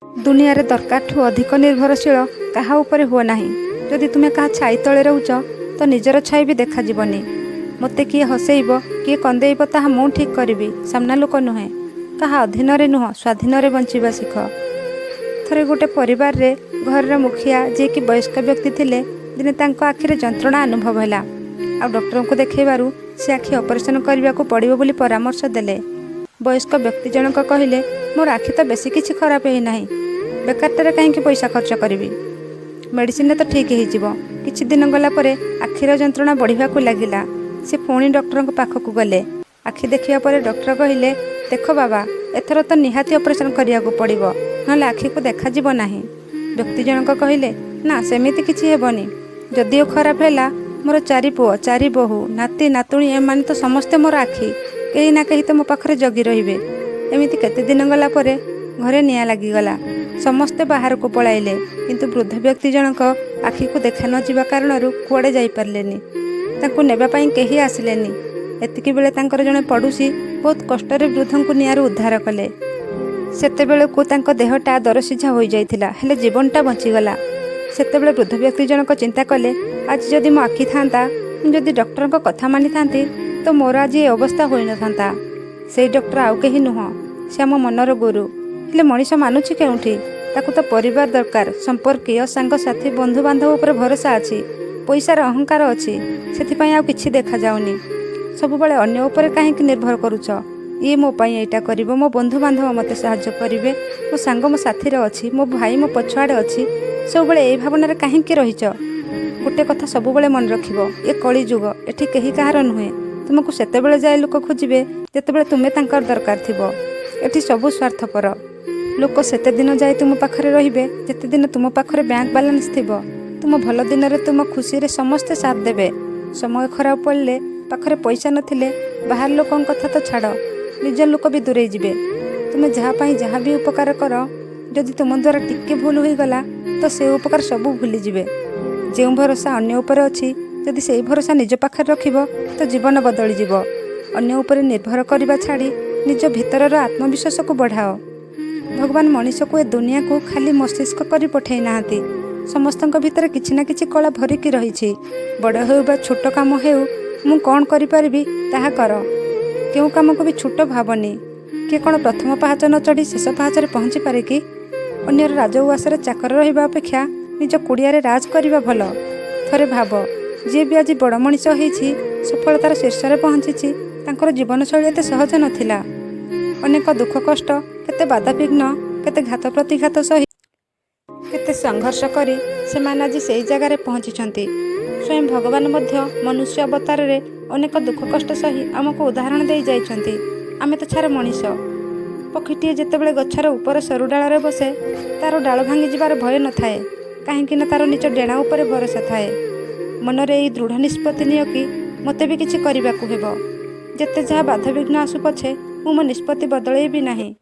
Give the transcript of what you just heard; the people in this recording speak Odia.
ଦୁନିଆରେ ଦରକାରଠୁ ଅଧିକ ନିର୍ଭରଶୀଳ କାହା ଉପରେ ହୁଅ ନାହିଁ। ଯଦି ତୁମେ କାହା ଛାଇ ତଳେ ରହୁଛ ତ ନିଜର ଛାଇ ବି ଦେଖାଯିବନି। ମୋତେ କିଏ ହସେଇବ, କିଏ କନ୍ଦେଇବ, ତାହା ମୁଁ ଠିକ୍ କରିବି, ସାମ୍ନା ଲୋକ ନୁହେଁ। କାହା ଅଧୀନରେ ନୁହଁ, ସ୍ୱାଧୀନରେ ବଞ୍ଚିବା ଶିଖ। ଥରେ ଗୋଟେ ପରିବାରରେ ଘରର ମୁଖିଆ, ଯିଏକି ବୟସ୍କ ବ୍ୟକ୍ତି ଥିଲେ, ଦିନେ ତାଙ୍କ ଆଖିରେ ଯନ୍ତ୍ରଣା ଅନୁଭବ ହେଲା। ଆଉ ଡକ୍ଟରଙ୍କୁ ଦେଖାଇବାରୁ ସେ ଆଖି ଅପରେସନ୍ କରିବାକୁ ପଡ଼ିବ ବୋଲି ପରାମର୍ଶ ଦେଲେ। ବୟସ୍କ ବ୍ୟକ୍ତି ଜଣକ କହିଲେ, "ମୋର ଆଖି ତ ବେଶୀ କିଛି ଖରାପ ହେଇନାହିଁ, ବେକାରଟାରେ କାହିଁକି ପଇସା ଖର୍ଚ୍ଚ କରିବି? ମେଡ଼ିସିନରେ ତ ଠିକ୍ ହେଇଯିବ।" କିଛି ଦିନ ଗଲା ପରେ ଆଖିର ଯନ୍ତ୍ରଣା ବଢ଼ିବାକୁ ଲାଗିଲା। ସେ ପୁଣି ଡକ୍ଟରଙ୍କ ପାଖକୁ ଗଲେ। ଆଖି ଦେଖିବା ପରେ ଡକ୍ଟର କହିଲେ, "ଦେଖ ବାବା, ଏଥର ତ ନିହାତି ଅପରେସନ୍ କରିବାକୁ ପଡ଼ିବ, ନହେଲେ ଆଖିକୁ ଦେଖାଯିବ ନାହିଁ।" ବ୍ୟକ୍ତି ଜଣକ କହିଲେ, "ନା, ସେମିତି କିଛି ହେବନି। ଯଦିଓ ଖରାପ ହେଲା, ମୋର ଚାରି ପୁଅ, ଚାରି ବୋହୂ, ନାତି ନାତୁଣୀ, ଏମାନେ ତ ସମସ୍ତେ ମୋର ଆଖି। କେହି ନା କେହି ତ ମୋ ପାଖରେ ଜଗି ରହିବେ।" ଏମିତି କେତେ ଦିନ ଗଲା ପରେ ଘରେ ନିଆଁ ଲାଗିଗଲା। ସମସ୍ତେ ବାହାରକୁ ପଳାଇଲେ, କିନ୍ତୁ ବୃଦ୍ଧ ବ୍ୟକ୍ତି ଜଣକ ଆଖିକୁ ଦେଖା ନଯିବା କାରଣରୁ କୁଆଡ଼େ ଯାଇପାରିଲେନି। ତାଙ୍କୁ ନେବା ପାଇଁ କେହି ଆସିଲେନି। ଏତିକି ବେଳେ ତାଙ୍କର ଜଣେ ପଡ଼ୋଶୀ ବହୁତ କଷ୍ଟରେ ବୃଦ୍ଧଙ୍କୁ ନିଆଁରୁ ଉଦ୍ଧାର କଲେ। ସେତେବେଳକୁ ତାଙ୍କ ଦେହଟା ଦରସିଝା ହୋଇଯାଇଥିଲା, ହେଲେ ଜୀବନଟା ବଞ୍ଚିଗଲା। ସେତେବେଳେ ବୃଦ୍ଧ ବ୍ୟକ୍ତି ଜଣକ ଚିନ୍ତା କଲେ, ଆଜି ଯଦି ମୋ ଆଖି ଥାନ୍ତା, ମୁଁ ଯଦି ଡକ୍ଟରଙ୍କ କଥା ମାନିଥାନ୍ତି, ତ ମୋର ଆଜି ଏ ଅବସ୍ଥା ହୋଇନଥାନ୍ତା। ସେଇ ଡକ୍ଟର ଆଉ କେହି ନୁହଁ, ସେ ଆମ ମନର ଗୁରୁ। ହେଲେ ମଣିଷ ମାନୁଛି କେଉଁଠି? ତାକୁ ତ ପରିବାର ଦରକାର, ସମ୍ପର୍କୀୟ, ସାଙ୍ଗସାଥି, ବନ୍ଧୁବାନ୍ଧବ ଉପରେ ଭରସା ଅଛି, ପଇସାର ଅହଙ୍କାର ଅଛି। ସେଥିପାଇଁ ଆଉ କିଛି ଦେଖାଯାଉନି। ସବୁବେଳେ ଅନ୍ୟ ଉପରେ କାହିଁକି ନିର୍ଭର କରୁଛ? ଇଏ ମୋ ପାଇଁ ଏଇଟା କରିବ, ମୋ ବନ୍ଧୁବାନ୍ଧବ ମୋତେ ସାହାଯ୍ୟ କରିବେ, ମୋ ସାଙ୍ଗ ମୋ ସାଥିରେ ଅଛି, ମୋ ଭାଇ ମୋ ପଛଆଡ଼େ ଅଛି, ସବୁବେଳେ ଏଇ ଭାବନାରେ କାହିଁକି ରହିଛ? ଗୋଟେ କଥା ସବୁବେଳେ ମନେ ରଖିବ, ଏ କଳିଯୁଗ, ଏଠି କେହି କାହାର ନୁହେଁ। ତୁମକୁ ସେତେବେଳେ ଯାଏ ଲୋକ ଖୋଜିବେ, ଯେତେବେଳେ ତୁମେ ତାଙ୍କର ଦରକାର ଥିବ। ଏଠି ସବୁ ସ୍ୱାର୍ଥପର। ଲୋକ ସେତେ ଦିନ ଯାଏ ତୁମ ପାଖରେ ରହିବେ, ଯେତେ ଦିନ ତୁମ ପାଖରେ ବ୍ୟାଙ୍କ ବାଲାନ୍ସ ଥିବ। ତୁମ ଭଲ ଦିନରେ, ତୁମ ଖୁସିରେ ସମସ୍ତେ ସାଥ ଦେବେ। ସମୟ ଖରାପ ପଡ଼ିଲେ, ପାଖରେ ପଇସା ନଥିଲେ, ବାହାର ଲୋକଙ୍କ କଥା ତ ଛାଡ଼, ନିଜ ଲୋକ ବି ଦୂରେଇ ଯିବେ। ତୁମେ ଯାହା ପାଇଁ ଯାହା ବି ଉପକାର କର, ଯଦି ତୁମ ଦ୍ୱାରା ଟିକେ ଭୁଲ ହୋଇଗଲା, ତ ସେ ଉପକାର ସବୁ ଭୁଲିଯିବେ। ଯେଉଁ ଭରସା ଅନ୍ୟ ଉପରେ ଅଛି, ଯଦି ସେଇ ଭରସା ନିଜ ପାଖରେ ରଖିବ ତ ଜୀବନ ବଦଳିଯିବ। ଅନ୍ୟ ଉପରେ ନିର୍ଭର କରିବା ଛାଡ଼ି ନିଜ ଭିତରର ଆତ୍ମବିଶ୍ୱାସକୁ ବଢ଼ାଅ। ଭଗବାନ ମଣିଷକୁ ଏ ଦୁନିଆକୁ ଖାଲି ମସ୍ତିଷ୍କ କରି ପଠେଇ ନାହାନ୍ତି। ସମସ୍ତଙ୍କ ଭିତରେ କିଛି ନା କିଛି କଳା ଭରିକି ରହିଛି। ବଡ଼ ହେଉ ବା ଛୋଟ କାମ ହେଉ, ମୁଁ କ'ଣ କରିପାରିବି ତାହା କର। କେଉଁ କାମକୁ ବି ଛୋଟ ଭାବନି। କିଏ କ'ଣ ପ୍ରଥମ ପାହାଚ ନ ଚଢ଼ି ଶେଷ ପାହାଚରେ ପହଞ୍ଚି ପାରେ କି? ଅନ୍ୟର ରାଜଉଆସରେ ଚାକର ରହିବା ଅପେକ୍ଷା ନିଜ କୁଡ଼ିଆରେ ରାଜ କରିବା ଭଲ। ଥରେ ଭାବ, ଯିଏ ବି ଆଜି ବଡ଼ ମଣିଷ ହେଇଛି, ସଫଳତାର ଶୀର୍ଷରେ ପହଞ୍ଚିଛି, ତାଙ୍କର ଜୀବନଶୈଳୀ ଏତେ ସହଜ ନଥିଲା। ଅନେକ ଦୁଃଖ କଷ୍ଟ, କେତେ ବାଧାବିଘ୍ନ, କେତେ ଘାତ ପ୍ରତିଘାତ ସହି, କେତେ ସଂଘର୍ଷ କରି ସେମାନେ ଆଜି ସେଇ ଜାଗାରେ ପହଞ୍ଚିଛନ୍ତି। ସ୍ୱୟଂ ଭଗବାନ ମଧ୍ୟ ମନୁଷ୍ୟ ଅବତାରରେ ଅନେକ ଦୁଃଖ କଷ୍ଟ ସହି ଆମକୁ ଉଦାହରଣ ଦେଇ ଯାଇଛନ୍ତି। ଆମେ ତ ଛାର ମଣିଷ। ପକ୍ଷୀଟିଏ ଯେତେବେଳେ ଗଛର ଉପର ସରୁ ଡାଳରେ ବସେ, ତାର ଡାଳ ଭାଙ୍ଗିଯିବାର ଭୟ ନଥାଏ, କାହିଁକି ନା ତାର ନିଜ ଡେଣା ଉପରେ ଭରସା ଥାଏ। ମନରେ ଏଇ ଦୃଢ଼ ନିଷ୍ପତ୍ତି ନିଅ କି ମୋତେ ବି କିଛି କରିବାକୁ ହେବ। ଯେତେ ଯାହା ବାଧାବିଘ୍ନ ଆସୁ ପଛେ, ମୁଁ ମୋ ନିଷ୍ପତ୍ତି ବଦଳେଇବି ନାହିଁ।